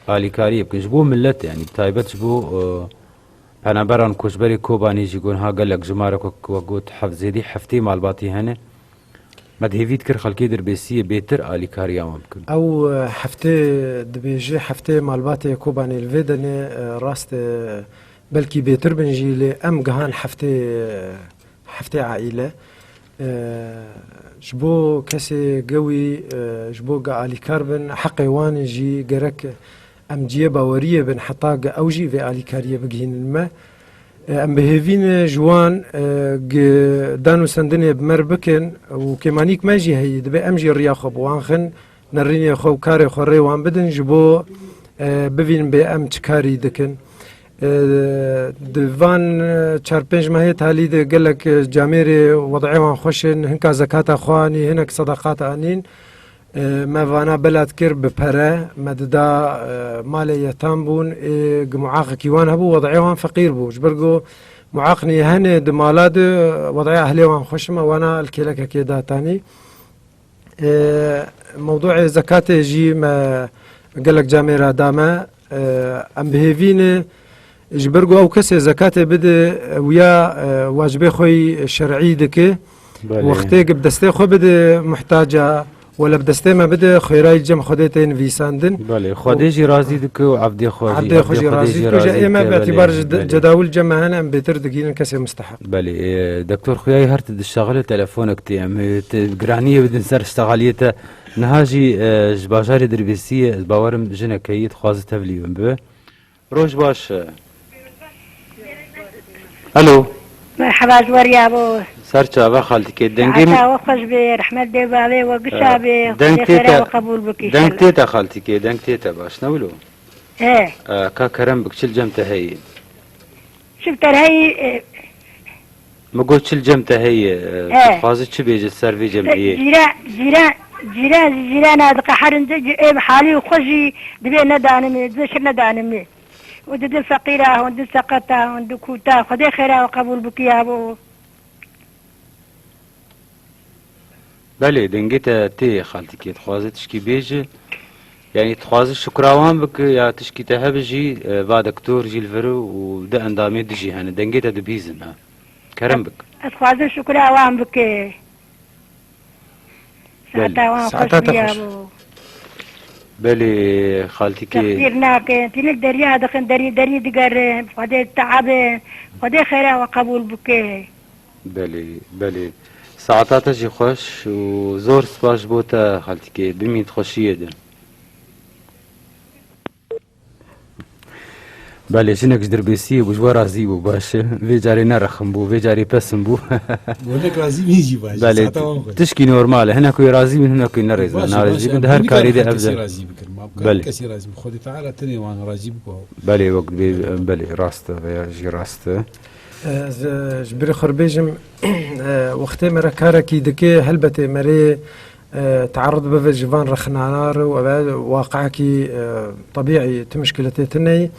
alîkariyê bikin. Ji bo millet, yanî bi taybet ji bo, e, penaberan koçberê Kobanê jî ku niha gelek jimarek wek, wek got hef-, zêdî heftê malbatî hene. Me di hêvî dikir xelkê Dirbêsiyê bêtir alîkariya wan bikin. Ew, e, heftê dibêje, heftê malbatê Kobanê li vê denê, e, rast e, belkî bêtir bin jî, lê em gihan heftê, e, heftê aîle. E, ji bo kesê gewî, e, ji bo ge alîkar bin, heqê wan e jî gerek em cihê baweriyê bin, heta ge ew jî vê alîkariyê bigihînin me. E, em bi hêvî ne ji wan, e, gi dan û sendinê bi me re bikin û kêmanîk me jî heyî, dibe em jî riya xwe bi wan xin, nerînê xwe û karê xwe rê wan bidin, ji bo, e, bivînin bê em çi karî dikin. E, di van, e, çar pênc mehê talî de gelek, e, camêrê wed'ê wan xweş in, hinka zekata xwe anî, hinek sedeqat anîn. E, me vana bela dikir bi pere, me dida, e, malê yetam bûn, ê gi muaqekî wan hebû, wed'ê wan feqîr bû. Ji ber ku Muaqnî hene di mala de, wedaya ehlê wan xweş me, wana li kêlekekê datanî. E, mewdûê zekatê jî me gelek camê re dame. E, em bi hêvî ne, ji ber ku ew kesê zekatê bide, wiya, e, wacibê xwe yî şer'î dike. Belê. Wextê ku bi destê xwe bide muhtaca, wele bi destê me bide, xêrayî cem Xwedê tê nivîsandin. Belê, Xwedê jî razî dike û evdê xwe jî, Evdê xwe evdê jî Xwedê razî jî dike. Ji razî ê me dike, bi belê, îtibar ji de-, belê. Cedawil cem me hene, em bêtir digihînin kesê musteheq. Belê, e, Doktor Xuyayî her tu diştexile telefonek tê. Em, e, te giraniyê bidin ser ştexaliyê te. Niha jî, e, ji bajarê Dirbêsiyê, ez bawerim jineke yê dixwaze tevlî min bibe. Roj baş. Alo. Merhaba, ji we re ya bo. Ser çava xaltikê. Dengê min, Saeta we xweş be, rehmet bê bavê we, gişa be, deng Xwedê tê xêra te, we qebûl bike deng inşallah. Tê te xaltikê, deng tê te baş, ne wilo? He. E, ka kerem bik, çil cem te heyî? Çil ter heyî, e, Min got çil cem te heye, e, He. Tu dixwaze çi bêje ser vê cemiyê? Cîra, cîra, cîra, cîrana diqeherin de, ê bi halî xwe jî divê nedanimê, divê şir nedanimê. Û didin feqîra, hûn din seqeta, hûn din kûta. Xwedê xêra we qebûl bike ya bo. Belê, dengê te tê xaltikê, dixwaze tişkî bêje. Yanî dixwaze şukra wan bike ya tişkî te hebe jî, e, va doktor jî li vir û du endamê dijî hene. Dengê te dibîzin ha. Kerem bik. Ez dixwazim şukra wan bike. Belê. Saeta wan xweş Saeta te biya xweş. Bo. Belê, xaltikê. Texsîr nakin. Tînik derya dixin, derî, derî digerin. Xwedê teabin. Xwedê xêra we qebûl bike. Belê, belê. Saeta te jî xweş û zor spas ji bo te xaltikê. Bimîn di xweşiyê de. Belê, jinek ji Dirbêsiyê bû, ji we razî bû, baş e. Vê carê ne rexim bû, vê carê pesim bû. Gonek razî bî jî baş e, Belê, saeta wan xweş. Tişkî normal e. Hinek wê razî bin, hinek wê nerêz-, Baş e, narazî baş e. bin. Di her Em karî de bikarî ev kesî de. Razî bikir. Ma bikarî Belê. Kesî razî bikir. Xwedê Teala tenê wan razî bikir. Belê, wek dibê, belê, rast e veya jî rast e. Ez, e, ji birê xwe re bêjim, e, wextê me re karekî dike, helbetê me rê, e, tearud bibe ji van rexnana re û ev waqiekî, e, tebîî, tu mişkiletê tune yî.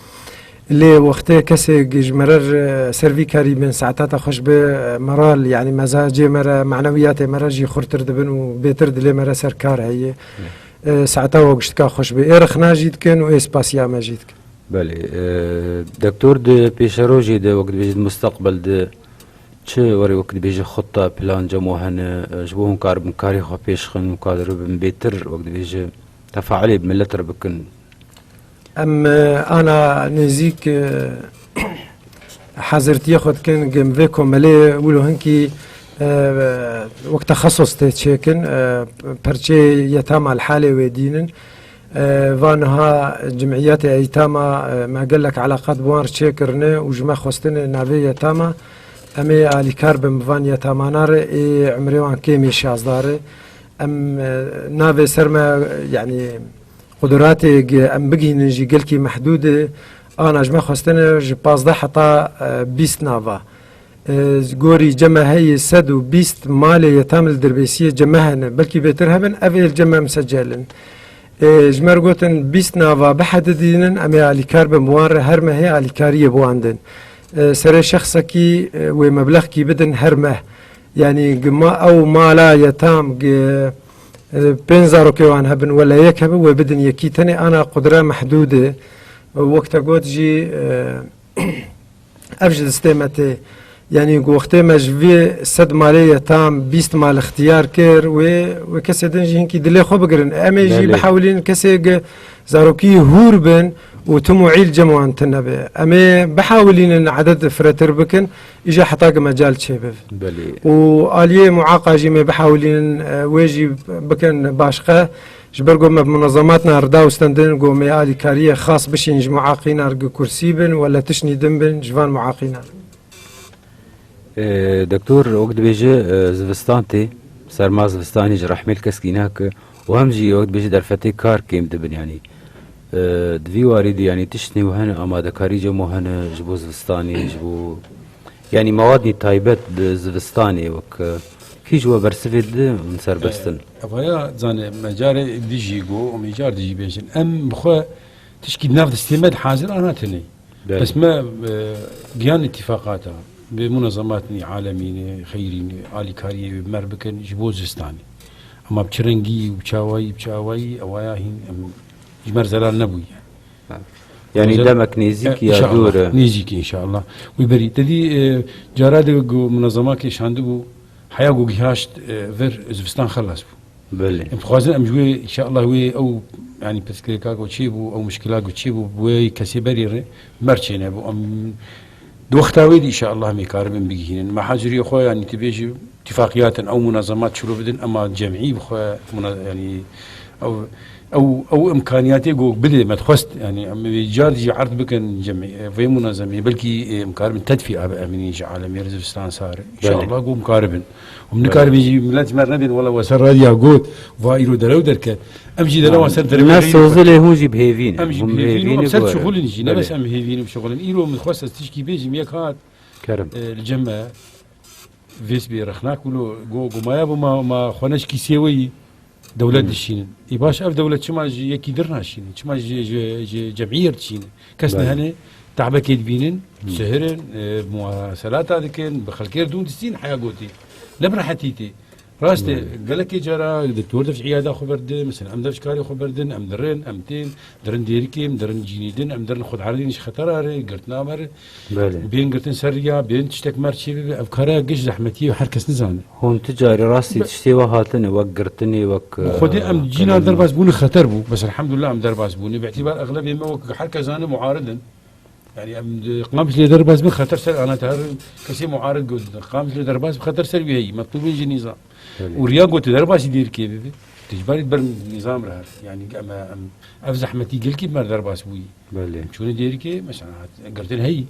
Lê wextê kesê ji me re, e, ser vî karî bin, saeta te xweş be, e, meral, yanî mezacê me re, manewiyatê me re jî xurtir dibin û bêtir dilê me re ser kar heye. E, saeta we giştka xweş be. Ê rexna jî dikin û ê spasiya me jî dikin. Belê, e, doktor, di pêşerojê de, wek dibêje, di musteqbel de çi werê, wek dibêje, xutta, plan cem we hene, e, ji bo hûn karibin karê xwe pêş xin, hûn kadir bibin bêtir, wek dibêje, tefaulê bi milet re bikin? Em, e, ana nêzîk, e, hazirtiyê xwe dikin, em vê komelê wilo hinkî, e, wek texesus tê çêkin, e, perçê yetama li halê wê dînin. E, va niha cimiyetê eytama, e, me gelek eleqat bi wan re çêkirine û ji me xwestine navê yetama, em ê alîkar bin bi van yetamana re, ê umrê wan kêm e, şazdar e. Em, e, navê ser me, yanî, quduratê ge-, em bigihînin jî gelkî mehdûd e. Ana ji me xwestine ji pazdeh heta, e, bîst nava. E, gorî cem me heye sed û bîst malê yetam li Dirbêsiyê cem me hene. Belkî bêtir hebin, ev ê li cem me misecelin. E, ji me re gotin bîst nava bihedidînin, em ê alîkar bin bi wan re, her mehê alîkariyê bi wan din. E, serê şexsekî, e, wê meblexkî bidin her meh. Yanî gi ma-, ew mala yetam gi, e, pênc zarokê wan hebin, wele yek hebin, wê bidin yekî tenê, ana qudre mehdûd e. Wek te got jî, e, ev ji destê me tê. Yanî ku wextê me ji vê sed malê yetam bîst mal ixtiyar kir, wê, wê kesê din jî hinkî dilê xwe bigirin. Em ê jî Belê. Bihewilînin kesê gi zarokî hûr bin û tim û îl cem wan tune be. Em ê bihewilînin eded firetir bikin, îja heta gi mecal çêbibe. Belê. Û aliyê muaqa jî em ê bihewilînin, e, wê jî bikin başqe. Ji ber ku me bi munezematna re dawistandin, ku me alîkariyê xas bişîn ji muaqîna re, gi kursî bin, wele tiştî din bin, ji van muaqîna re. E, doktor, wek dibêje, e, zivistan tê, serma zivistanê ji rehmê li keskî nake, û hem jî wek dibêje derfetê kar kêm dibin, yanî, e, di vî warî de, yanî tiştê û hene, amadekarî cem û hene ji bo zivistanê, ji bo, yanî mewadî taybet bi zivistanê wek, e, kî ji we bersivê dide hûn serbest in? E, vaya, zane, me carê dijî got, û me car dijî bêjin. Em bi xwe tişkî nav destê me de hazir a, ne tenê. Belê. Bes me, e, giyan îtîfaqata. Bi munezematên alemî ne, xeyrî ne, alîkariyê bi me re bikin ji bo zivistanê. Ema bi çi rengî û bi çi awayî, bi çi awayî, ewaya hîn em ji me re zelal nebûye. Ha. Yanî Güzel. demek nêzîk E, ya inşallah. dûr e. Nêzîk inşallah. Wî berî. Te dî, e, cara de ku munezemakê şandibû, heya ku gihaşt, e, vir zivistan xelas bû. Belê. Em dixwazin em ji wê, inşallah wê ew, yanî pirsgirêka ku çêbû, ew muşkila ku çêbû, bi wê kesê berê re merçê nebû. Em di wexta wê de inşallah em ê karibin bigihînin. Me haciriyê xwe, yanî tu bêjî, tifaqiyat in, ew munazemat şilo bidin, ema cemî bi xwe muna-, yanî ew, ew, ew imkaniyatê ku bidê me dixwest, yanî em ê car jî erd bikin cemî, vê munazemê, belkî, e, em karibin tedfî abe emînî ji alemê re zivistan sar. Belê. Înşallah ku em karibin. Hûn Belê. nikaribin jî millet ji me re nebên, wela we ser radya got, va îro derew derket. Em jî derewan ser derewê Ne xeyrê sozi xwe. lê hûn jî bi hêvî ne. Em jî Hûn bi bi hêvîn û hêvî em ne ser gore. şixulin jî, ne Belê. bes em hêvîn û şixulin. Îro min dixwest ez tişkî bêjim, yek hat, Kerem. e, li cem me vês bê rexnak wilo go, go maya bû ma, ma xwe neşkî sêweyî dewlet Hmm. dişînin. Ê baş ev dewlet çima ji yekî dir naşînin? Çima ji, ji, ji cemîyê re dişînin? Kes Belê. nehene, te'bekê dibînin, Hmm. sihirin, e, muwaselata dikin, bi xelkê re dûn distîn heya gotî. Ne bi rehetî tê. Rast e, Belê. gelekê cara doktor dev ji îyada xwe berdin, mesela em dev ji karê xwe berdin, em dirin, em tên, dirin dêrikê, em dirin cînî din, em dirin xwe diheridin ji xetera re, girtina me re. Belê. Bên girtin ser riya, bên tiştek mer çê bibe, ev kara giş zehmetî ye, her kes nizane. Hûn tu carî rastî Be- tiştê we hatine, wek girtinê, wek, Xwedê e, em cîna qelemî. derbas bûne xeter bû, bes elhamdulillah em derbas bûne. Bi îtîbar exlebê me wek her kes zane muarid in. Yani em di Qamişlê derbas bin xeter ser ana te her kesê muarid got. Qamişlê derbas bi xeter ser wî heyî, metlûbên jî nîzan. Belê. Û riya got derbasî dêrikê bibe. Tijbarî ber nîzam re her. Yani em, em ev zehmetî gelkî mer derbas bûyî. Belê. Çûne dêrikê, mesela, hat, girtin heyî.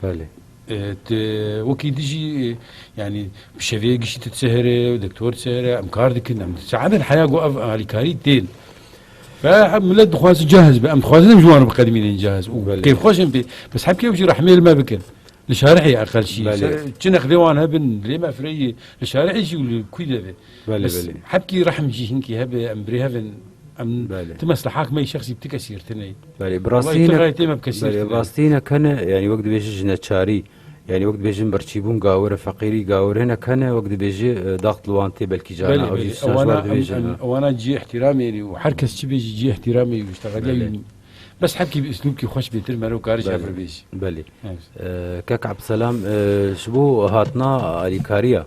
Belê. E, te wekî dijî, e, yani, bi şevê gişî tu disehere, doktor disehere, em kar dikin, em saetên heya ku ev alîkarî tên. Ve hem millet dixwazin cahil be, em dixwazin em ji wan re biqedimînin cahil. Û Belê. kêfxweş in pê. Bes hebkê ew jî rehmê li me bikin. Li şarihê eqel şî. Belê. Ser çi nexdê wan hebin, lê me fireyî. Li şarihê jî û li kûy de be. Belê, Bes belê. hebkî rehm jî hinkî hebe, em birêhev in. Em Belê. ti meslehak me yî şexsî bi ti kesî girtine. Belê, bi Wayî rastî tu ne, gayet ê me bi kesî belê, girtine. bi rastî ne kene, yani wek dibêjin ji neçarî, yani wek dibêjin birçîbûn gawir e, feqîrî gawir e, ne kene, wek dibêji, e, daxt li wan tê belkî carna, Belê, ew jî belê. sina ji wan Ewana em, dibêjin, em, ha. ewana cihê îhtîramê û her kes çi bêjî cihê îhtîramê û işte Belê. Bes hebkî bi üslûbkî xweş bêtir mero kar ji Belê. hev re bêjî. Belê. Evet. E, kek Ebdselam, e, ji bo hatina alîkariya,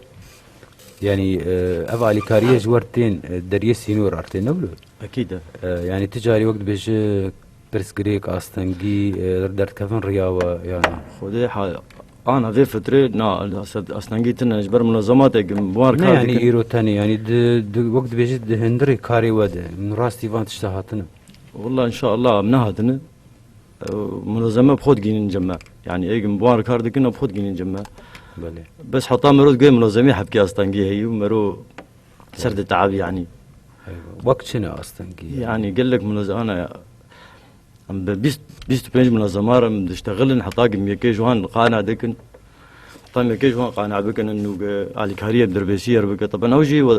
yani, e, ev alîkariye ji wer tên, e, deriyê sînor re tên, ne wilo? Ekîd e. E, yani, tu carî wek dibêje pirsgirêk, astengî, e, derdikevin riya we, yani. Xwedê ha-, ana vê fitrê, na, as-, astengî tine ji ber munazematê bi wan Ne, kar yani, dikin. îro tenê, yani, di, di, wek dibêje di hundirê karê we de, min rastî van tişta hatine. Walla, înşallah, em nehatine. E, munazeme bi xwe digînin cem me. Yani, ê bi wan re kar dikin, bi xwe digînin cem me. Belê. Bes heta mero digê munazemê hebkê astengî heyî û mero ser de teab, yani. Eyvallah. Wek çi ne astengî, yani? Yani, gelek munazeme, ana, em bi bîst, bîst û pênc munazema re em diştexilin, heta gim yekê ji wan qana dikin. Heta em yekê ji wan qana bikin, û ge alîkariyê derbêsî yer bike. Taban ew jî we,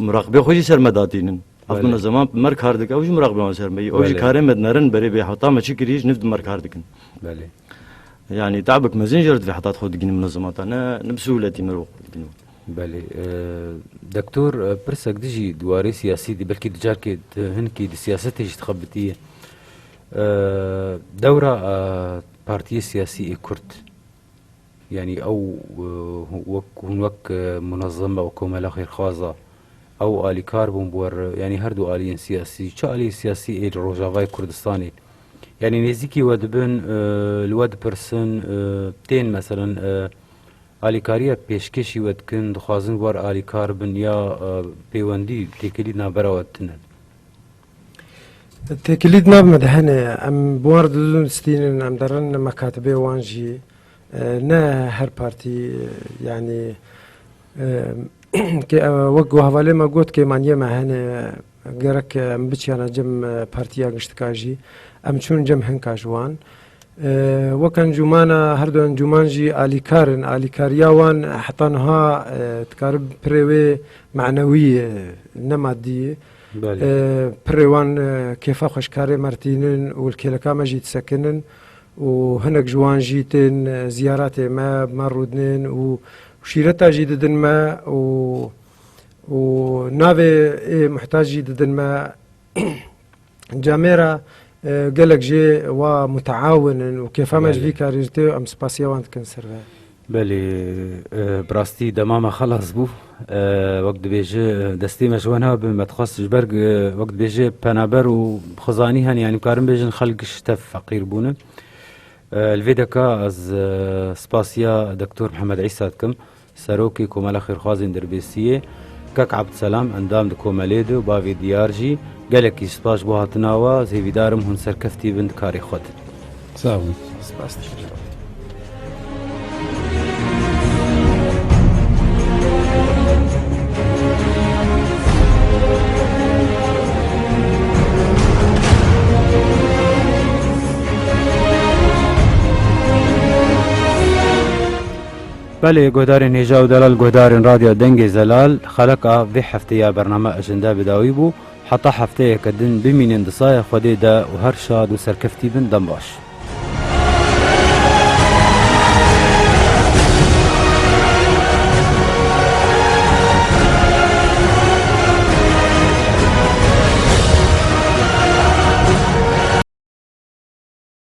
muraqibê xwe jî ser me datînin. Ev Belê. munezeman mer kar dike, ew jî miraqibê wan ser me yî. Ew jî Belê. karê me dinerin berê bê heta me çi kirî ji niv di mer kar dikin. Belê. Yani tabik mezin jê re divê heta xwe digînin munezemata, ne, ne bi sihûletî mirov xwe digînin. Belê. E, doktor, e, pirsek dijî di warê siyasî de, belkî di carkê di hinkî di siyasetê jî dixebitî ye. E, dewra, e, partiyê siyasî ê Kurd. Yanî ew, e, wek, hûn wek, e, munezeme û komela xêrxwaza, ew alîkar bûn bi we re, yanî her du aliyên siyasî, çi aliyê siyasî ê li Rojavayê Kurdistanê? Yanî nêzîkî we dibin, e, li we dipirsin, e, tên meselen, e, alîkariya pêşkêşî we dikin, dixwazin we re alîkar bin ya, e, pêwendî, têkilî navbera we tune? Têkilî di nav me de hene, em bi wan re didin distînin, em derin mekatibê wan jî, e, ne her partî, e, yanî, e, ke, e, wek ku hevalê me got, kêmaniyê me hene, gerek em biçiyana cem, e, partiya giştika jî, em çûn cem hinka ji wan. E, wek encûmana, her du encûman jî alîkar in, alîkariya wan heta niha, e, dikare pirê wê manewî, e, ne madî ye. Belê. E, pirê wan, e, kêfa xwe ji karê me re tînin û li kêleka me jî disekinin û hinek ji wan jî tên ziyaretê me, me rûdinin û şîreta jî didin me û, û navê ê muhtac jî didin me. Camêra, e, gelek jê wa muteawin in û kêfa me ji Belê. vî karî tê û em spasiya wan dikin ser ve. Belê, e, bi rastî dema me xelas bû. E, wek dibêje, e, destê me ji we nabe, me dixwest ji ber, e, wek dibêje penaber û xwezanî hene, yanî bikarin bêjin xelk ji tev feqîr bûne. E, li vê deka ez, e, spasiya Doktor Mihemed Îsa dikim, Serokê Komela Xêrxwazên Dirbêsiyê, Kek Ebdselam endam di komelê de û bavê Diyar jî, gelekî spas ji bo hatina we, ez hêvîdar im hûn serkeftî bin di karê xwe de. Sağ olun. Spas. Belê, guhdarên hêja û delal, guhdarên Radyo Dengê Zelal, xeleka vê heftê ya bername Ejenda bi dawî bû. Heta hefteyeke din bimînin di saya Xwedê de û her şad û serkeftî bin. Dem baş.